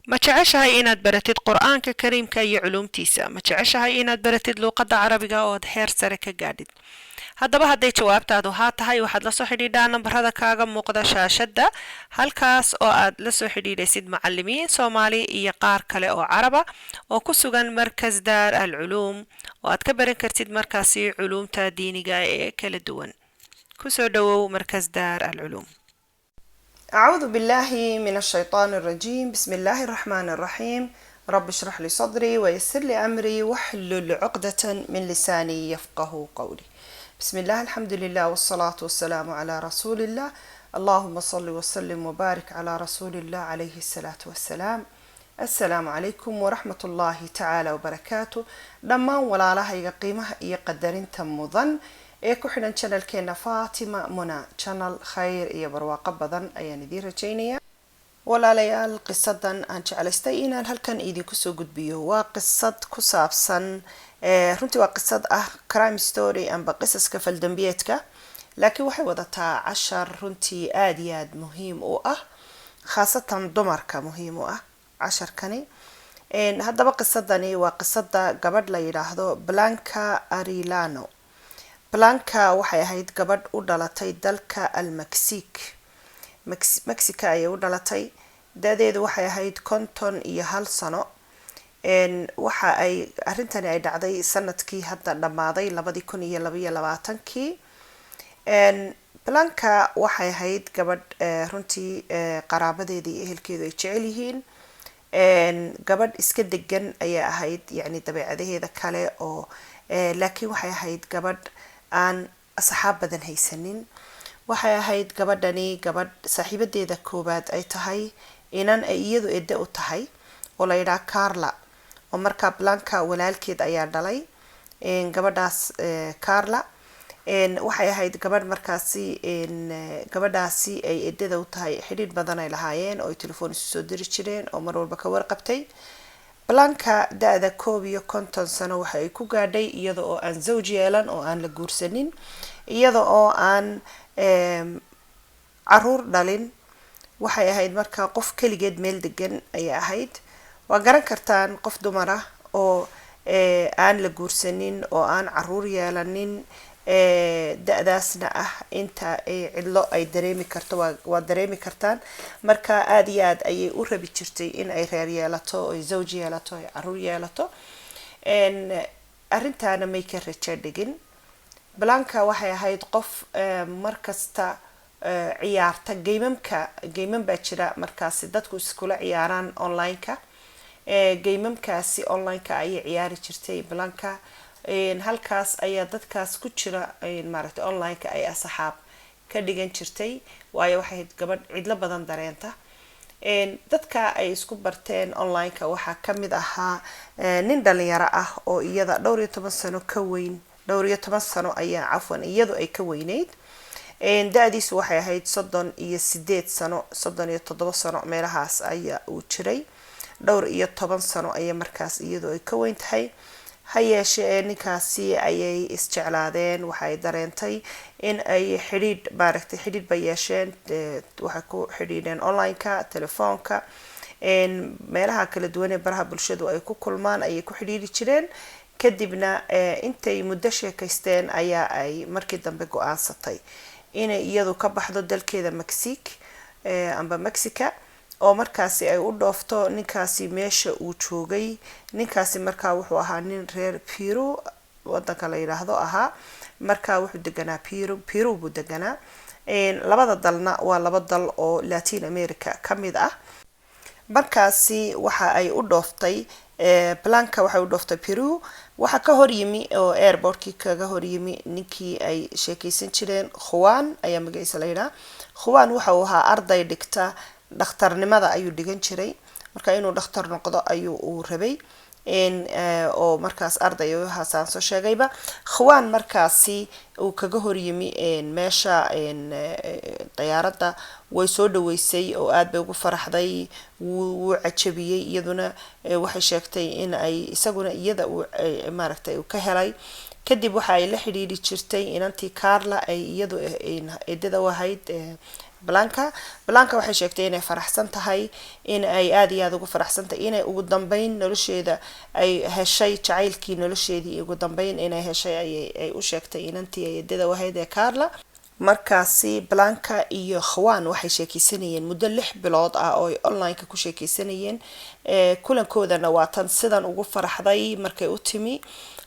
Ma jeceshahay inaad baratid Qur-aanka Kariimka iyo culuumtiisa? Ma jeceshahay inaad baratid luuqadda Carabiga oo aad heer sare ka gaadhid? Haddaba hadday jawaabtaadu haa tahay, waxaad lasoo xidhiidhaa nambarada kaaga muuqda shaashadda, halkaas oo aad lasoo xidhiidhaysid macalimiin Soomaali iyo qaar kale oo Caraba oo ku sugan Markas Daar al Culuum, oo aad ka baran kartid markaasi culuumta diiniga ee kala duwan. Kusoo dhawow Markas Daar al Culuum. أعوذ بالله من الشيطان الرجيم، بسم الله الرحمن الرحيم، رب اشرح لي صدري ويسر لي أمري واحلل عقدة من لساني يفقه قولي. بسم الله، الحمد لله، والصلاة والسلام على رسول الله، اللهم صل وسلم وبارك على رسول الله عليه الصلاة والسلام. السلام عليكم ورحمة الله تعالى وبركاته. Dhammaan walaalahayga qiimaha iyo qadarinta mudan ee ku xidhan channelkeena Fatima Muna Channel, khayr iyo barwaaqo badan ayaan idiin rajaynayaa. Walaalayaal, qisadan aan jeclaystay inaan halkan idinku soo gudbiyo waa qisad ku saabsan, runtii waa qisad ah crime story amba qisaska faldambiyeedka, laakiin waxay wadataa cashar runtii aada iyo aada muhiim u ah, khaasatan dumarka muhiim u ah casharkani. Haddaba qisadani waa qisada gabadh la yidhaahdo Blanca Arellano. Blanca waxay ahayd gabadh u dhalatay dalka Almexic, Mexica ayay u dhalatay. Da-deedu waxay ahayd 51 sano. Waxa ay arrintani ay dhacday sanadkii hadda dhammaaday, 2022-kii. Blanca waxay ahayd gabadh runtii qaraabadeeda iyo ehelkeedu ay jecel yihiin. Gabadh iska degan ayay ahayd, yacni dabeecadaheeda kale oo, laakiin waxay ahayd gabadh aan asxaab badan haysanin. Waxay ahayd gabadhani gabadh saaxiibadeeda koowaad ay tahay inan ay iyadu edda u tahay oo la yidhaha Carla, oo markaa Blanca walaalkeed ayaa dhalay gabadhaas Carla. Waxay ahayd gabadh markaasi gabadhaasi ay edada u tahay xidhiidh badan ay lahaayeen, oo ay telefoon isu soo diri jireen, oo mar walba ka warqabtay. Blanca da-da 51 sano waxa ay ku gaadhay iyada oo aan zawj yeelan, oo aan la guursanin, iyada oo aan caruur dhalin. Waxay ahayd markaa qof keligeed meel degan ayay ahayd. Waa garan kartaan, qof dumar ah oo aan la guursanin oo aan caruur yeelanin, da-daasna ah, inta cidlo ay dareemi karto waa dareemi kartaan. Marka aada iyo aad ayay u rabi jirtay in ay reer yeelato, oy zawj yeelato, ay caruur yeelato. Arrintaana may ka rajo dhigin. Blanca waxay ahayd qof markasta ciyaarta gaymamka. Gaymam baa jira markaasi dadku iskula ciyaaraan online-ka. Gaymamkaasi online-ka ayay ciyaari jirtay Blanca. Halkaas ayaa dadkaas ku jira maaragtay online-ka ay asxaab ka dhigan jirtay, waayo waxay ahayd gabadh cidlo badan dareenta. Dadka ay isku barteen online-ka waxaa kamid ahaa nin dhalinyaro ah oo iyada dhowr iyo toban sano ka weyn, dhowr iyo toban sano ayaa, cafwan, iyadu ay ka weyneyd. Da-diisu waxay ahayd 38 sano, 37 sano meelahaas ayaa uu jiray. Dhowr iyo toban sano ayay markaas iyadu ay ka weyn tahay. Ha yeeshee ninkaasi ayay isjeclaadeen. Waxay dareentay in ay xidhiidh, maaragtay, xidhiidh bay yeesheen. Waxay ku xidhiidheen online-ka, telefoonka, meelaha kala duwan ee baraha bulshadu ay ku kulmaan ayay ku xidhiidhi jireen. Kadibna intay muddo sheekaysteen ayaa ay markii dambe go-aansatay inay iyadu ka baxdo dalkeeda Mexic amba Mexica, oo markaasi ay u dhoofto ninkaasi meesha uu joogay. Ninkaasi markaa wuxuu ahaa nin reer Peru wadanka la yidhaahdo ahaa. Marka wuxuu deganaa Peru, Peru buu deganaa. Labada dalna waa laba dal oo Latin America ka mid ah. Markaasi waxa ay u dhooftay Blanca, waxay u dhooftay Peru. Waxaa ka hor yimi oo airportkii kaga hor yimi ninkii ay sheekeysan jireen. Juan ayaa magaciisa la yidhaha. Juan waxa uu ahaa arday dhigta dhakhtarnimada ayuu dhigan jiray. Marka inuu dhakhtar noqdo ayuu uu rabay, oo markaas arday haasaan soo sheegayba. Juan markaasi uu kaga horyimi meesha diyaaradda, way soo dhaweysay oo aad bay ugu faraxday. Wuu cajabiyey. Iyaduna waxay sheegtay in ay isaguna iyada uu maaragtay uu ka helay. Kadib waxa ay la xidhiidhi jirtay inantii Carla ay iyadu eedada u ahayd. Blanca. Blanca waxay sheegtay inay faraxsan tahay, in ay aada iyo aada ugu faraxsan tahay inay ugu dambeyn nolosheeda ay heshay jacaylkii nolosheedii, ugu dambeyn inay heshay ayay ay u sheegtay inantii eedada ahayd ee Carla. Markaasi Blanca iyo Juan waxay sheekeysanayeen muddo 6 bilood ah oo ay online-ka ku sheekeysanayeen. Kulankoodana waa tan sidan ugu faraxday markay u timi.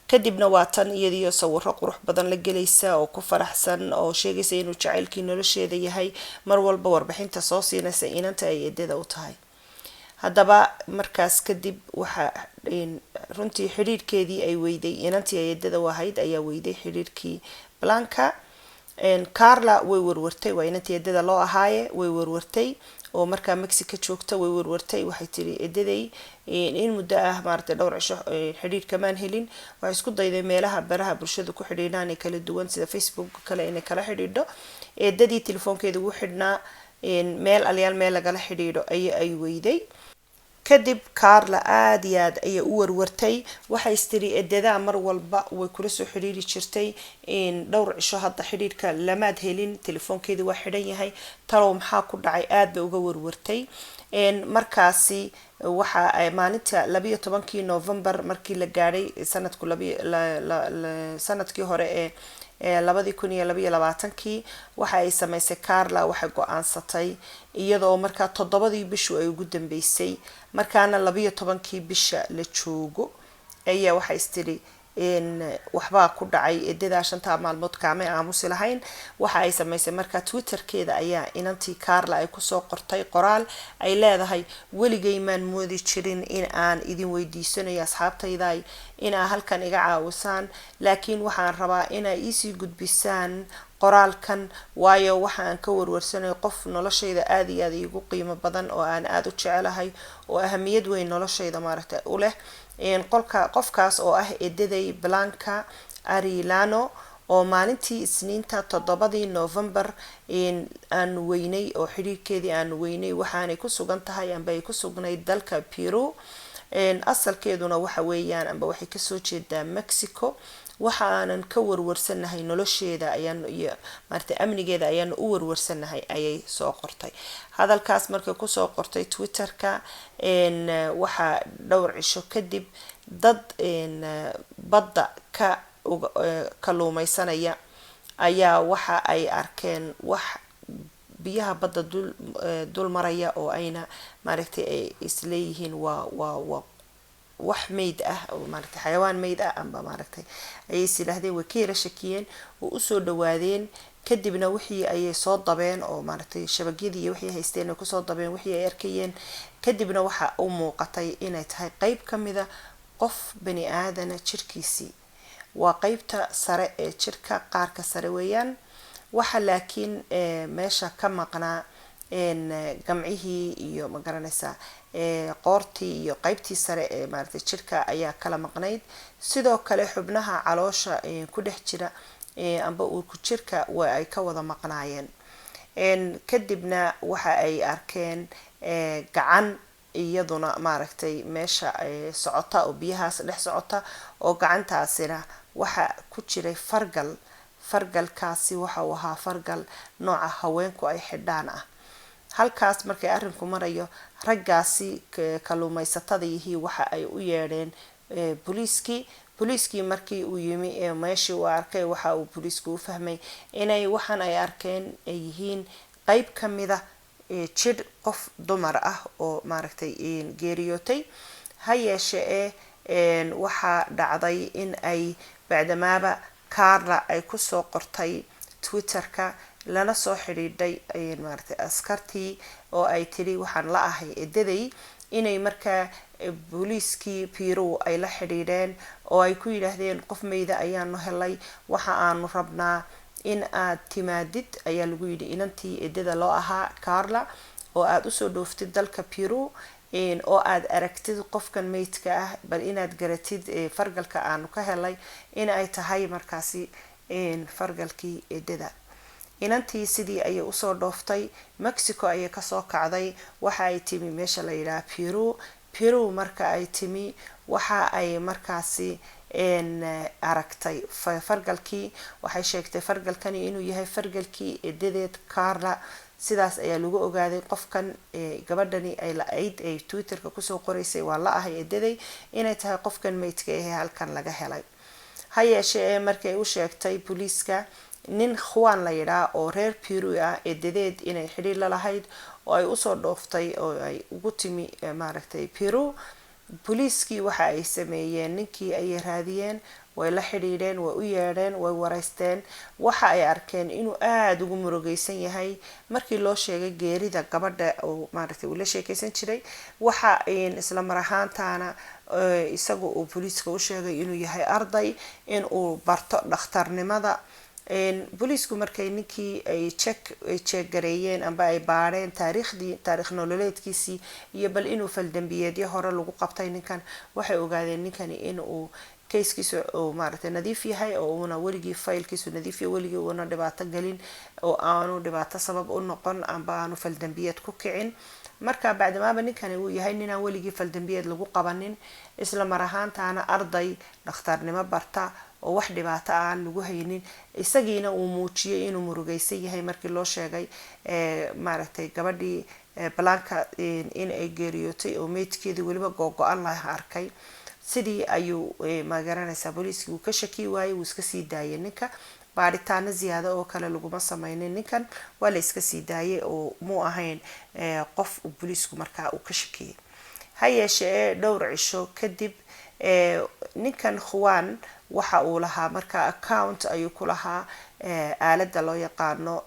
Kadibna waa tan iyadiyo sawiro qurux badan la gelaysa oo ku faraxsan oo sheegaysa inuu jacaylkii nolosheeda yahay, mar walba warbixinta soo siinaysa inanta ay eedada u tahay. Haddaba markaas kadib waxa runtii xidhiidhkeedii ay weyday inantii ay eedada u ahayd ayaa weyday xidhiidhkii Blanca. Carla way warwartay, waa inantii eedada loo ahaaye, way warwartay oo markaa Mexico joogta way warwartay. Waxay tiri, "Eedaday in muddo ah, maaragtay, dhowr cisho xidhiidh kamaan helin." Waxay isku dayday meelaha baraha bulshada ku xidhiidhaan ee kala duwan, sida Facebook kale, inay kala xidhiidho eedadii. Telefoonkeeda ugu xidhnaa, meel alyaal meel lagala xidhiidho ay weyday. Kadib Carla aada iyo aad ayay u warwartay. Waxay istiri, "Eedadaa mar walba way kula soo xidhiiri jirtay, dhowr cisho hadda xidhiidhka lamaad helin, telefoonkeedii waa xidhan yahay, talow maxaa ku dhacay?" Aad bay uga warwartay. Markaasi waxa ay maalinta 12-kii November markii la gaadhay sanadku sanadkii hore ee 2022-kii, waxa ay sameysay Carla, waxay go-aansatay, iyadoo markaa 7-dii bishu ay ugu dambeysay, markaana 12-kii bisha la joogo, ayaa waxay istiri, "Waxbaa ku dhacay eedadaa, 5-taa maalmood kaamay aamusi lahayn." Waxa ay sameysay markaa, Twitterkeeda ayaa inantii Carla ay kusoo qortay qoraal ay leedahay: "Weligay maan moodi jirin in aan idin weydiisanayo, asxaabtayday, inaa halkan iga caawisaan, laakiin waxaan rabaa inaa iisii gudbisaan qoraalkan, waayo waxa aan ka warwarsanayo qof noloshayda aada iyo aada iigu qiimo badan oo aan aada u jecelahay oo ahamiyad weyn noloshayda maaragtay u leh, qolka qofkaas oo ah eedaday Blanca Arilano, oo maalintii Isniinta 7-dii November aanu weynay oo xidhiirkeedii aanu weynay. Waxaanay ku sugan tahay amba ay ku sugnayd dalka Peru, asalkeeduna waxa weeyaan amba waxay kasoo jeedaa Mexico. Waxa aanan ka warwarsanahay nolosheeda ayaanu iyo maaragtay amnigeeda ayaanu u warwarsanahay," ayay soo qortay. Hadalkaas markay kusoo qortay Twitterka, waxaa dhowr cisho kadib dad badda ka kalluumeysanaya ayaa waxa ay arkeen wax biyaha badda dul maraya oo ayna maaragtay ay isleeyihiin waa wax meyd ah oo maaragtay xayawaan meyd ah amba maaragtay ayay is yidhaahdeen. Way ka yara shakiyeen oo usoo dhawaadeen. Kadibna wixii ayay soo dabeen oo maaragtay shabagyadii iyo wixii haysteen ay kusoo dabeen wixii ay arkayeen. Kadibna waxa u muuqatay inay tahay qeyb ka mida qof bani aadana jirkiisii, waa qeybta sare ee jirka, qaarka sare weeyaan. Waxa laakiin meesha ka maqnaa gamcihii iyo, ma garanaysaa, qoortii iyo qeybtii sare ee maaragtay jirka ayaa kala maqnayd. Sidoo kale xubnaha caloosha ku dhex jira amba uurku jirka waa ay ka wada maqnaayeen. Kadibna waxa ay arkeen gacan iyaduna maaragtay meesha socota oo biyahaas dhex socota, oo gacantaasina waxa ku jiray fargal. Fargalkaasi waxa uu ahaa fargal nooca haweenku ay xidhaan ah. Halkaas markay arrinku marayo, raggaasi kalluumaysatada yihii waxa ay u yeedheen booliiskii. Booliiskii markii uu yimi ee meeshii uu arkay, waxa uu booliisku u fahmay inay waxaan ay arkeen ay yihiin qeyb ka mida jidh qof dumar ah oo maaragtay geeriyootay. Ha yeeshe ee waxaa dhacday in ay bacdamaaba Carla ay kusoo qortay Twitterka, lana soo xidhiidhay maaragtay askartii oo ay tidhi, "Waxaan la ahay edaday," inay markaa booliiskii Peru ay la xidhiidheen oo ay ku yidhaahdeen, "Qof meyda ayaanu helay, waxa aanu rabnaa in aad timaadid," ayaa lagu yidhi inantii edada loo ahaa Carla, "oo aada usoo dhooftid dalka Peru oo aad aragtid qofkan meydka ah, bal inaad garatid fargalka aanu ka helay in ay tahay markaasi fargalkii edada." Inantii sidii ayay usoo dhooftay, Mexico ayay kasoo kacday, waxa ay timi meesha la yidhaha Peru. Peru marka ay timi, waxa ay markaasi aragtay fargalkii. Waxay sheegtay fargalkani inuu yahay fargalkii edadeed Carla. Sidaas ayaa lagu ogaaday qofkan gabadhani ay la-ayd ay Twitterka kusoo qoraysay "Waan la ahay edaday" inay tahay qofkan meydka ahee halkan laga helay. Ha yeeshee ee markay u sheegtay booliiska nin Juan la yidhaa oo reer Peru ah eedadeed inay xidhiir la lahayd oo ay usoo dhooftay oo ay ugu timi maaragtay Peru, booliiskii waxa ay sameeyeen, ninkii ayay raadiyeen, way la xidhiidheen, way u yeedheen, way wareysteen. Waxa ay arkeen inuu aada ugu murugeysan yahay markii loo sheegay geerida gabadha oo maaragtay uu la sheekeysan jiray. Waxa isla mar ahaantaana isaga uu booliiska u sheegay inuu yahay arday, in uu barto dhakhtarnimada. Booliisku markay ninkii ay check ay check gareeyeen amba ay baadheen taariikhdii, taariikh nololeedkiisii iyo bal inuu faldambiyeedyo hore lagu qabtay ninkan, waxay ogaadeen ninkani in uu kayskiisu uu maaragtay nadiif yahay oo uuna weligii faylkiisu nadiif yahay, weligii uuna dhibaato gelin oo aanu dhibaato sabab u noqon amba aanu faldambiyeed ku kicin. Marka bacdimaaba ninkani uu yahay ninaan weligii faldambiyeed lagu qabanin, isla mar ahaantaana arday dhakhtarnimo barta oo wax dhibaato aan lagu haynin, isagiina uu muujiyay inuu murugeysan yahay markii loo sheegay maaragtay gabadhii Blanca in ay geeriyootay oo meydkeedii weliba googo-an la arkay, sidii ayuu magaranaysaa booliiskii uu ka shaki waayey, wuu iska sii daayay ninka. Baadhitaano ziyaado oo kale laguma sameynin ninkan, waa la iska sii daayay oo muu ahayn qof uu booliisku markaa uu ka shakiyay. Ha yeeshee dhowr cisho kadib ninkan Juan waxa uu lahaa markaa account ayuu ku lahaa aaladda loo yaqaano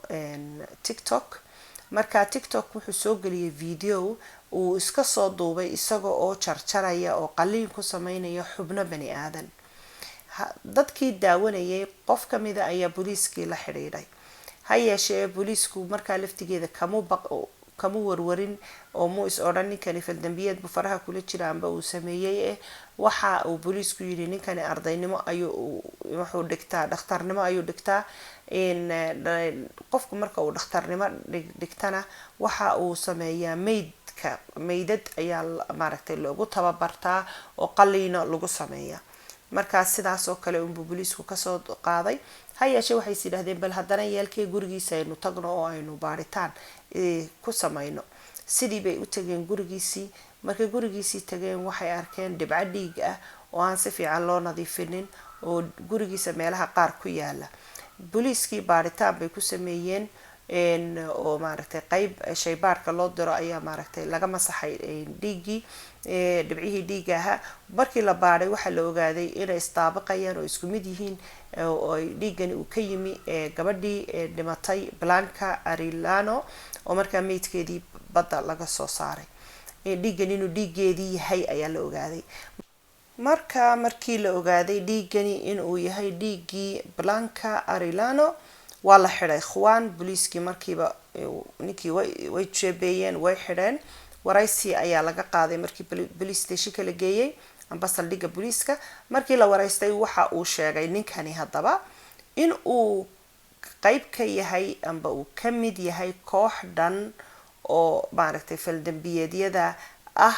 TikTok. Marka TikTok wuxuu soo geliyay video uu iska soo duubay isaga oo jarjaraya oo qaliin ku sameynaya xubno bani aadan. Dadkii daawanayay qof kamida ayaa booliiskii la xidhiidhay. Ha yeeshee booliisku markaa laftigeeda kamu warwarin oo muu is odhan ninkani faldambiyeed buu faraha kula jira amba uu sameeyey. Waxa uu booliisku yidhi ninkani ardaynimo ayuu wuxuu dhigtaa, dhakhtarnimo ayuu dhigtaa. Qofku marka uu dhakhtarnimo dhigtana waxa uu sameeyaa meydka, meydad ayaa maaragtay loogu tababartaa oo qaliino lagu sameeyaa. Markaas sidaas oo kale unbuu booliisku kasoo qaaday. Ha yeeshee waxay is yidhahdeen bal haddana yeelkee gurigiisa aynu tagno oo aynu baaritaan ku sameyno. Sidii bay u tageen gurigiisii. Markay gurigiisii tageen waxay arkeen dhibco dhiig ah oo aan si fiican loo nadiifinin oo gurigiisa meelaha qaar ku yaala. Booliiskii baaritaan bay ku sameeyeen oo maaragtay qeyb shaybaarka loo diro ayaa maaragtay laga masaxay dhiiggii, dhibcihii dhiigga ahaa. Markii la baadhay waxaa la ogaaday inay isdaabaqayaan oo isku mid yihiin oo dhiiggani uu ka yimi gabadhii dhimatay, Blanca Arellano, oo markaa meydkeedii badda laga soo saaray. Dhiiggan inuu dhiiggeedii yahay ayaa la ogaaday. Marka markii la ogaaday dhiiggani inuu yahay dhiiggii Blanca Arellano, waa la xidhay Juan. Booliiskii markiiba ninkii way jeebeeyeen, way xidheen, waraysi ayaa laga qaaday. Markii police stationka la geeyey amba saldhigga booliiska, markii la waraystay waxa uu sheegay ninkani haddaba in uu qeyb ka yahay amba uu ka mid yahay koox dhan oo maaragtay faldambiyeedyada ah,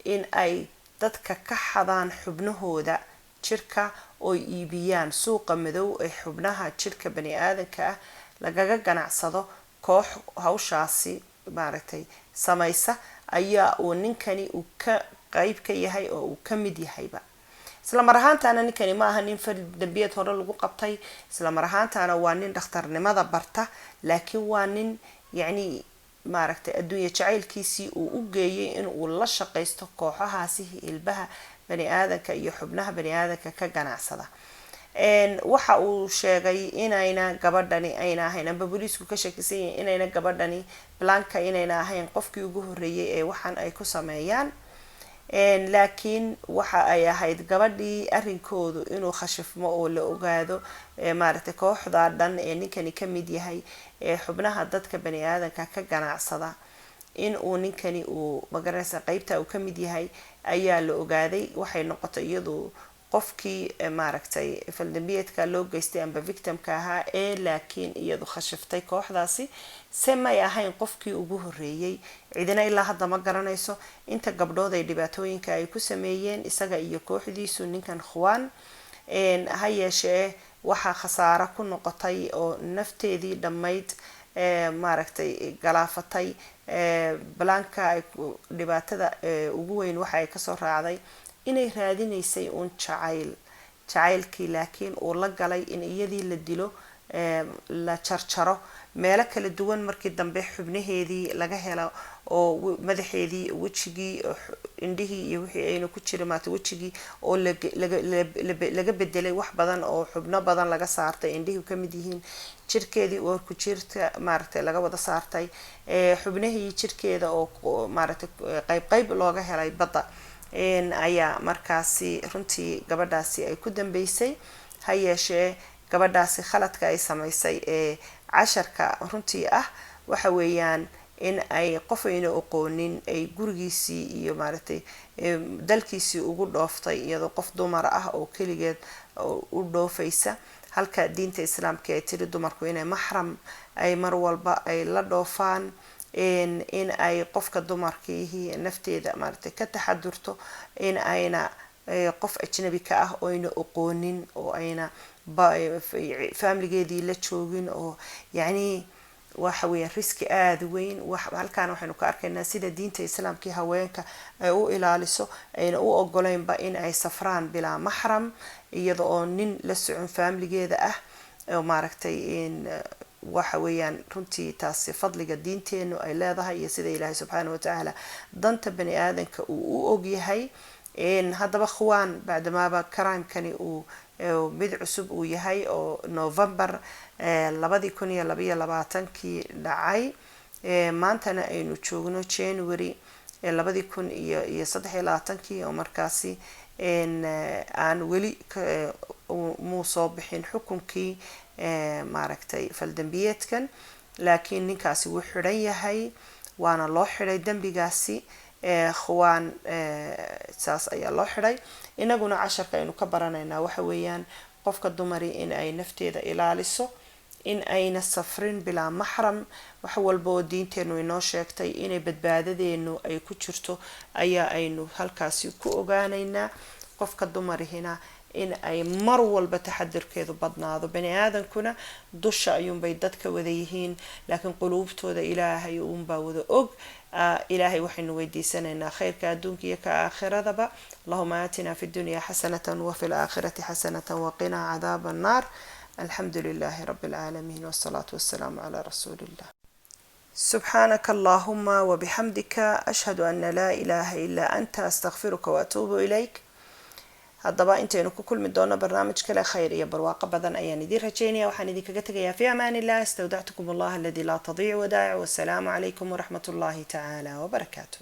in ay dadka ka xadaan xubnahooda jirka oo iibiyaan suuqa madow ee xubnaha jirka bani aadanka ah lagaga ganacsado. Koox hawshaasi maaragtay samaysa ayaa uu ninkani uu ka qeyb ka yahay oo uu ka mid yahayba. Isla mar ahaantaana ninkani ma aha nin fal dambiyeed hore lagu qabtay, isla mar ahaantaana waa nin dhakhtarnimada barta, laakiin waa nin yacni maaragtay adduunye jacaylkiisii uu u geeyay in uu la shaqaysto kooxahaasi hilbaha bani aadanka iyo xubnaha bani aadanka ka ganacsada. Waxa uu sheegay inayna gabadhani ayna ahayn, amba booliisku ka shakisan yahay inayna gabadhani Blanca inayna ahayn qofkii ugu horreeyay ee waxaan ay ku sameeyaan, laakiin waxa ay ahayd gabadhii arrinkoodu inuu khashifmo oo la ogaado maaragtay kooxda dhan ee ninkani ka mid yahay ee xubnaha dadka bani aadanka ka ganacsada in uu ninkani uu magaranaysa qeybta uu ka mid yahay ayaa la ogaaday. Waxay noqotay iyadu qofkii maaragtay faldambiyeedka loo geystay amba victimka ahaa ee laakiin iyadu khashiftay kooxdaasi, se may ahayn qofkii ugu horreeyey. Cidina ilaa hadda ma garanayso inta gabdhood ay dhibaatooyinka ay ku sameeyeen isaga iyo kooxdiisu ninkan Juan. Ha yeeshee waxaa khasaaro ku noqotay oo nafteedii dhammayd Maaragtay galaafatay Blanka. Ay dhibaatada ugu weyn waxa ay kasoo raacday inay raadinaysay uun jacayl, jacaylkii laakiin uu la galay in iyadii la dilo, la jarjaro meelo kala duwan, markii dambe xubnaheedii laga helo oo madaxeedii, wejigii, indhihii iyo wixii ayna ku jira maata, wejigii oo laga bedelay wax badan oo xubno badan laga saartay, indhihii kamid yihiin, jirkeedii oorku jirta maaragtay laga wada saartay, xubnihii jirkeeda oo maaragtay qayb qayb looga helay badda, ayaa markaasi runtii gabadhaasi ay ku dambeysay. Ha yeeshee gabadhaasi khaladka ay samaysay ee casharka runtii ah waxa weeyaan in ay qof ayna aqoonin ay gurigiisii iyo maaragtay dalkiisii ugu dhooftay, iyadoo qof dumar ah oo keligeed u dhoofaysa, halka diinta Islaamka ay tiri dumarku inay maxram ay mar walba ay la dhoofaan, in ay qofka dumarkiihii nafteeda maaragtay ka taxadurto, in ayna qof ajnabi ka ah oyna aqoonin oo ayna faamiligeedii la joogin, oo yacni waxa weeyaan risk aada weyn. Halkaan waxaynu ka arkaynaa sida diinta Islaamkii haweenka ay u ilaaliso, ayna u ogoleynba in ay safraan bilaa maxram, iyada oo nin la socon faamiligeeda ah oo maaragtay. Waxa weeyaan runtii taasi fadliga diinteenu ay leedahay iyo sida Ilaahay subxaana watacaala danta bani aadanka uu u ogyahay. Haddaba Juan, bacdamaaba crimekani uu mid cusub uu yahay oo November 2022-kii dhacay, maantana aynu joogno January 2023-kii, oo markaasi aan weli muu soo bixin xukunkii maaragtay faldambiyeedkan, laakiin ninkaasi wuu xidhan yahay, waana loo xidhay dembigaasi. Juan saas ayaa loo xidhay. Inaguna casharka aynu ka baranaynaa waxa weeyaan qofka dumari in ay nafteeda ilaaliso, in ayna safrin bilaa maxram. Wax walba oo diinteenu inoo sheegtay inay badbaadadeenu ay ku jirto ayaa aynu halkaasi ku ogaanaynaa. Qofka dumarihina in ay mar walba taxadirkeedu badnaado. Bani aadankuna dusha ayuunbay dadka wada yihiin, laakiin quluubtooda Ilaahay uunbaa wada og. Ilaahay waxaynu weydiisanaynaa khayrka adduunka iyo ka aakhiradaba. اللهم آتنا في الدنيا حسنة وفي الآخرة حسنة وقنا عذاب النار. الحمد لله رب العالمين، والصلاة والسلام على رسول الله. سبحانك اللهم وبحمدك، أشهد أن لا إله إلا أنت، أستغفرك وأتوب إليك. Haddaba intaynu ku kulmi doono barnaamij kale, khayr iyo barwaaqo badan ayaan idiin rajeynaya. Waxaan idinkaga tegayaa في أمان الله. استودعتكم الله الذي لا تضيع ودائعه، والسلام عليكم ورحمة الله تعالى وبركاته.